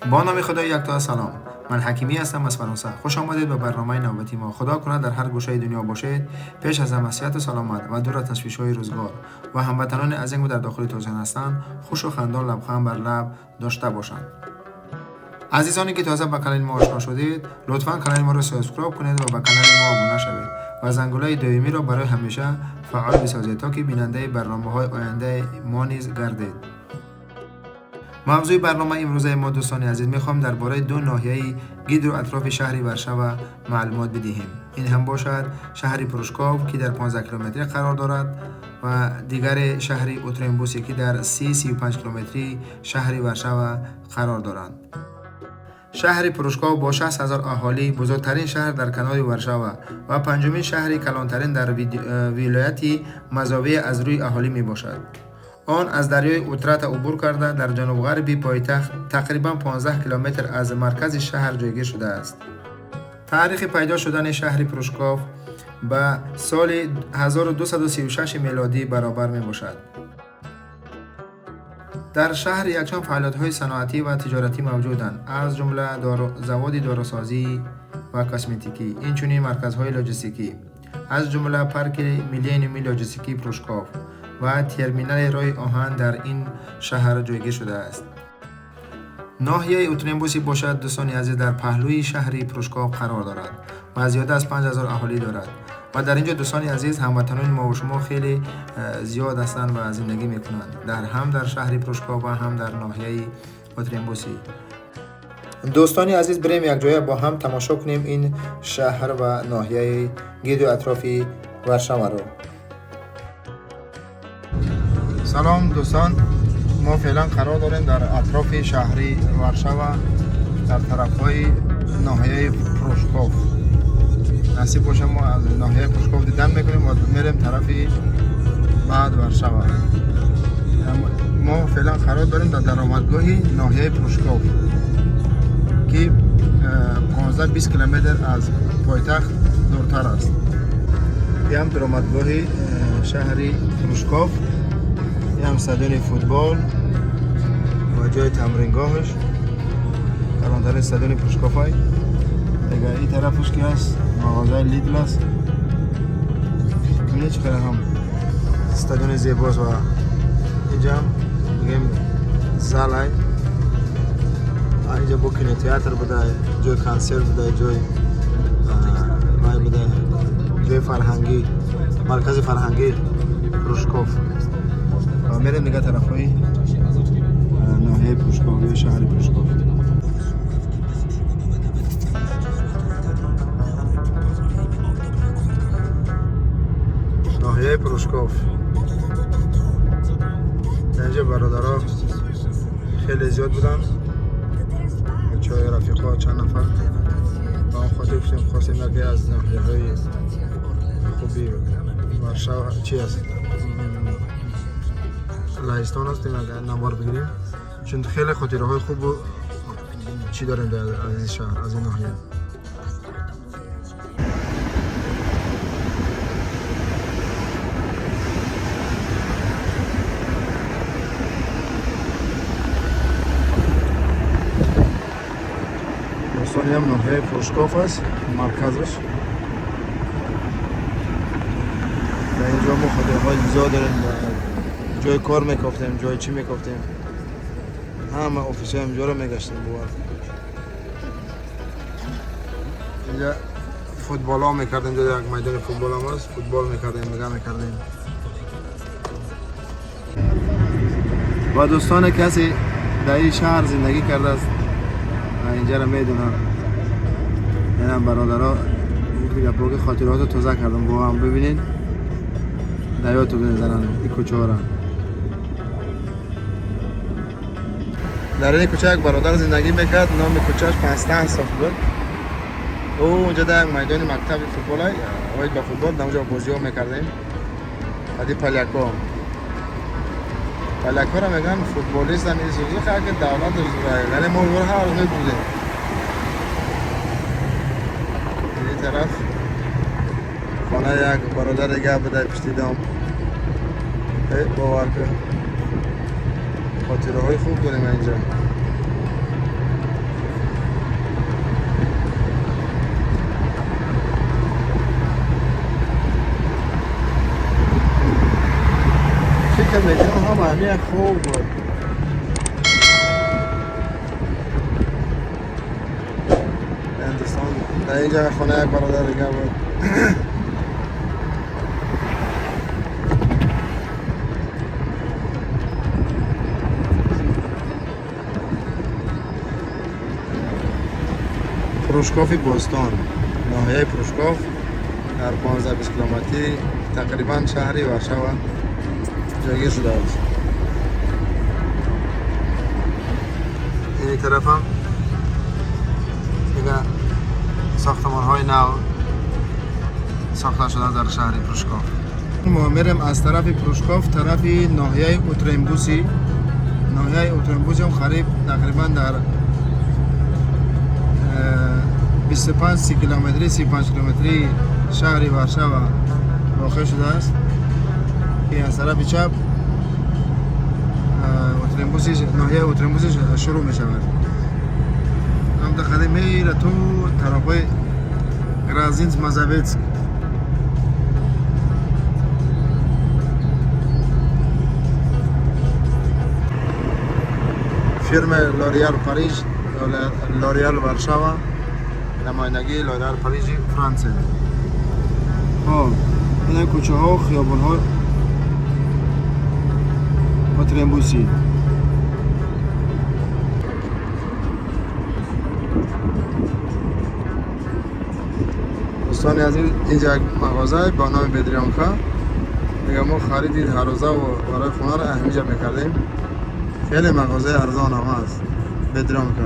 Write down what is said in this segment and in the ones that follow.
Бо номи Худои якто салом. Ман Ҳакимӣ ҳастам аз Фаронса. Хуш омадед ба барномаи навбати мо. Худо кунад дар ҳар гӯшаи дунё бошед, пеш аз ҳама сиҳату саломат ва дур аз ташвишҳои рӯзгор ва ҳамватанони азиз дар дохили Тоҷикистон ҳастанд, хушу хандон лабханд бар лаб дошта бошанд. Азизоне ки тоза ба канали мо ошно шудед, лутфан канали моро subscribe кунед ва ба канали мо обуна шавед ва зангулаи доимиро барои ҳамеша фаъол бисозед, то ки бинандаи барномаҳои ояндаи мо низ гардед. Мавзӯи барномаи имрӯзаи мо, дӯстони азиз, мехоҳем дар бораи ду ноҳияи гирду атрофи шаҳри Варшава маълумот бидиҳем. Ин ҳам бошад шаҳри Прушков, ки дар 15 километрӣ қарор дорад, ва дигаре шаҳри Утрембусе, ки дар 30-35 километрии шаҳри Варшава қарор доранд. Шаҳри Прушков бо 60 ҳазор аҳолӣ бузургтарин шаҳр дар канори Варшава ва панҷумин шаҳри калонтарин дар вилояти Мазовия аз рӯи аҳолӣ мебошад. Он аз дарёи Утрата убур карда, дар ҷанубғарби пойтахт тақрибан 15 километр аз маркази шаҳр ҷойгир шудааст. Таърихи пайдо шудани шаҳри Прушков ба соли 1236 мелодӣ баробар мебошад. Дар шаҳр якчанд фаъолиятҳои саноатӣ ва тиҷоратӣ мавҷуданд, аз ҷумла заводи дорусозӣ ва косметикӣ, инчунин марказҳои лоҷистикӣ, аз ҷумла парки Миллениуми лоҷистикии Прушков ва терминали роҳи оҳан дар ин шаҳр ҷойгир шудааст. Ноҳияи Утрембуси бошад, дӯстони азиз, дар паҳлӯи шаҳри Прушков қарор дорад ва зиёда аз 5000 аҳолӣ дорад ва дар ин ҷо, дӯстони азиз, ҳамватанони мову шумо хеле зиёд ҳастанд ва зиндагӣ мекунанд ҳам дар шаҳри Прушков ва ҳам дар ноҳияи Утрембуси. Дӯстони азиз, бирем якҷоя бо ҳам тамошо кунем ин шаҳр ва ноҳияи гирду атрофи Варшаваро. Салом, дӯстон, мо феълан қарор дорем дар атрофи шаҳри Варшава, дар тарафҳои ноҳияи Прушков. Насиб боша, мо аз ноҳияи Прушков дидан мекунем ва мерем тарафи баъд Варшава. Мо феълан қарор дорем дар даромадгоҳи ноҳияи Прушков, ки 15-20 километр аз пойтахт дуртар аст. Ям даромадгоҳи шаҳри Прушков, ям стадиони футбол ва ҷои тамрингоҳаш, калонтарин стадиони Прушковай. Дигар ин тарафаш ки ҳаст, мағозаи Лидл аст. Бинед, чӣ қадар ҳам стадиони зебост ва инҷа бигем залай, инҷа бо кинотеатр буда, ҷои консерт буда, ҷои вай буда, ҷои фарҳангӣ, маркази фарҳангии Прушков. Ва мерем дигар тарафҳои ноҳияи Прушков ё шаҳри Прушков. Ноҳияи Прушков, дар инҷа бародаро хеле зиёд буданд, бачаҳои рафиқо, чанд нафар. Ба он хотир гуфтем, хостем яке аз ноҳияҳои хуби Варшава чи аст, Лаҳистон аст, навор бигирем, чун хеле хотираҳои хубу чӣ дорем аз ин шаҳр, аз ин ноҳия. Дӯстон, ям ноҳияи Прушков аст, марказаш. Дар инҷо мо хотираҳои зиёд дорем. Ҷои кор мекофтем, ҷои чӣ мекофтем, ҳама офисҳои инҷоро мегаштем. Бовар, инҷа футболҳо мекардем, ҷо як майдони футбол ҳам аст, футбол мекардем, мега мекардем. Ва дӯстоне, касе дар ин шаҳр зиндагӣ кардааст, инҷаро медонам. Инам бародаро гапо ки хотиротро тоза кардам, бо ҳам бибинед, дар ёдтон мезананд ин кӯчаҳоро. Дар ин кӯча як бародар зиндагӣ мекард, номи кӯчааш Панстанцев буд. Ӯ унҷа дар як майдони мактаби футбол оид ба футбол, дар онҷо бозиҳо мекардем. Баъди поляко, полякҳоро мегӯянд футболистан, ки давлат, вале мо онҳоро ҳар рӯз мебурдем. Ин тараф хона як бародар дига буда, пишти дом. Бовар кун, хотираҳои хуб дорем инҷа. Ҳамин хуб буд. دوستان در اینجا خانه یک برادر دیگه بود. پروشکاف باستان، ناحیه پروشکاف در 15-20 کیلومتری تقریبا شهر ورشو جایگیر شده است. این طرف هم دیگه ساختمان های نو ساخته شده در شهر پروشکاف. ما میریم از طرف پروشکاف طرف ناحیه اوترمبوسی. ناحیه اوترمبوسی هم قریب تقریبا در 25 کیلومتری 35 کیلومتری شهر ورشو واقع شده است که از طرف چپ اوترمبوسی، ناحیه اوترمبوسی شروع می شود. هم دخلی میره تو طرفای گرازینز مازاویتسک. فیرم لوریال پاریس، لوریال ورشاوا، نمایندگی لوریال پاریس فرانسه. خب این کوچه ها و خیابان ها اوترمبوسی. دوستان عزیز، اینجا یک مغازه با نام بدریانکا. دیگه ما خرید هر روزه و برای خونه را اینجا میکردیم. خیلی مغازه ارزان هم هست بدریانکا.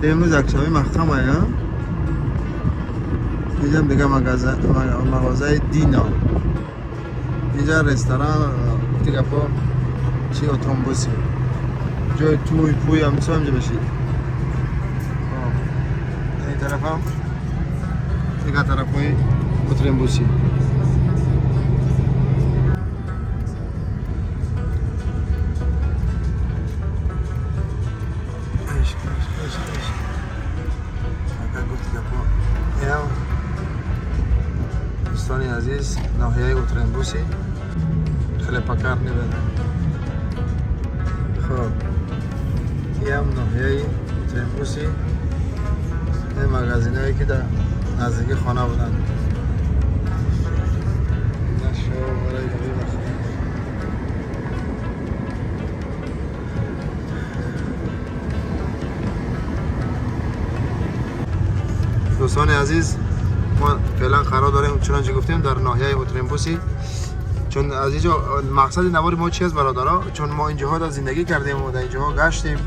امروز یک شبه محکم ها. اینجا دیگه مغازه دینا. اینجا رستوران دیگه پا چی اتومبوسی جای توی پوی هم چه همجا بشید. این طرف هم دیگه طرف های اتومبوسی. دوستان عزیز، ناحیه اوترمبوسی خیلی پکار نبود. خب این هم ناحیه اوترمبوسی، این مغازینایی که در نزدیکی خانه بودن. دوستان عزیز، ما فعلا قرار داریم چنانچه گفتیم در ناحیه اوترمبوسی. چون از اینجا مقصد نوار ما چی است برادرها؟ چون ما اینجاها در زندگی کردیم و در اینجاها گشتیم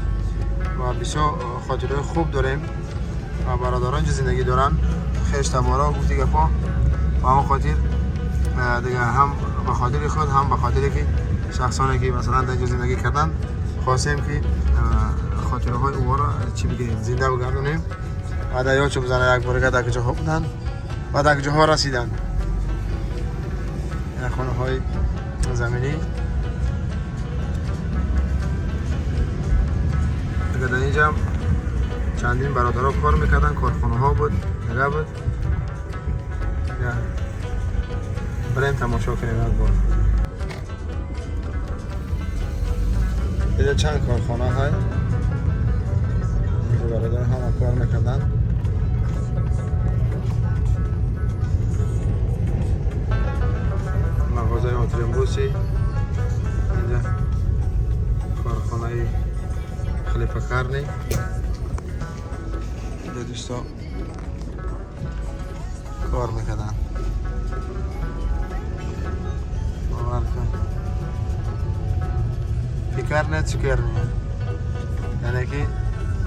و بسیار خاطرهای خوب داریم و برادران اینجا زندگی دارن، خویش تبارا گفتی گپا. و همون خاطر دیگه هم به خاطر خود هم به خاطر که شخصانی که مثلا در اینجا زندگی کردن خواستیم که خاطره های او را چی بگیریم زنده بگردونیم و در یاد چو بزنه یک بار در کجاها بودن و در کجاها رسیدن. این خانه های زمینی دیگه در اینجا چندین برادرها کار میکردن، کارخانه ها بود، دیگه بود. بریم تماشا کنیم یک بار. اینجا چند کارخانه های اینجا برادر هم کار میکردن. مغازه اوترمبوسی، اینجا کارخانه خلیفه قرنی. اینجا دوستا کار میکردن. باور کن فکر چکرنی، یعنی که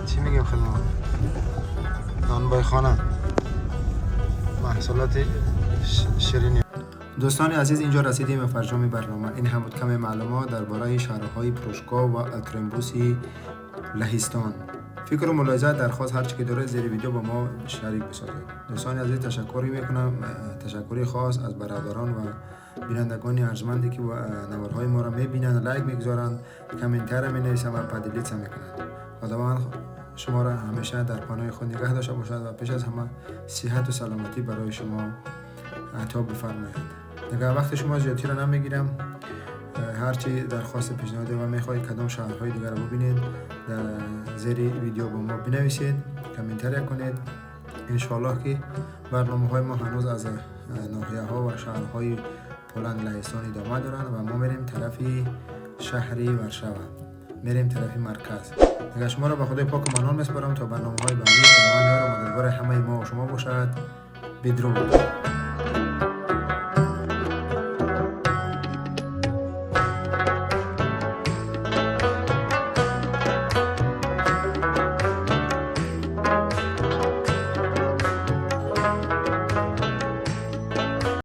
چی میگیم خدمت نانبای خانه، محصولات شیرینی. دوستان عزیز، اینجا رسیدیم به فرجام برنامه. این هم بود کم معلومات درباره شهرهای پروشکا و اترمبوسی لهستان. فکر و ملاحظه درخواست هر چی که داره زیر ویدیو با ما شریک بسازید. دوستان عزیز، تشکر میکنم، تشکری خاص از برادران و بینندگان ارجمندی که نوارهای ما را میبینند، like میگذارند، کامنت مینویسند و поделиться میکنند. خداوند شما را همیشه در پناه خود نگه داشته باشد و پیش از همه صحت و سلامتی برای شما عطا بفرماید. دیگه وقت شما زیادی را نمیگیرم. Ҳарчи дархости, пешниҳоде ва мехоҳед кадом шаҳрҳои дигарро бубинед, дар зери видео ба мо бинависед, комментария кунед. Иншоаллоҳ, ки барномаҳои мо ҳанӯз аз ноҳияҳо ва шаҳрҳои Поланд, Лаҳистон идома доранд ва мо мерем тарафи шаҳри Варшава, мерем тарафи марказ. Дигар шуморо ба Худои поку манон меспорам то барномаҳои баъдӣ. Худованд ёру мададгори ҳамаи мо шумо бошад. Бидруд.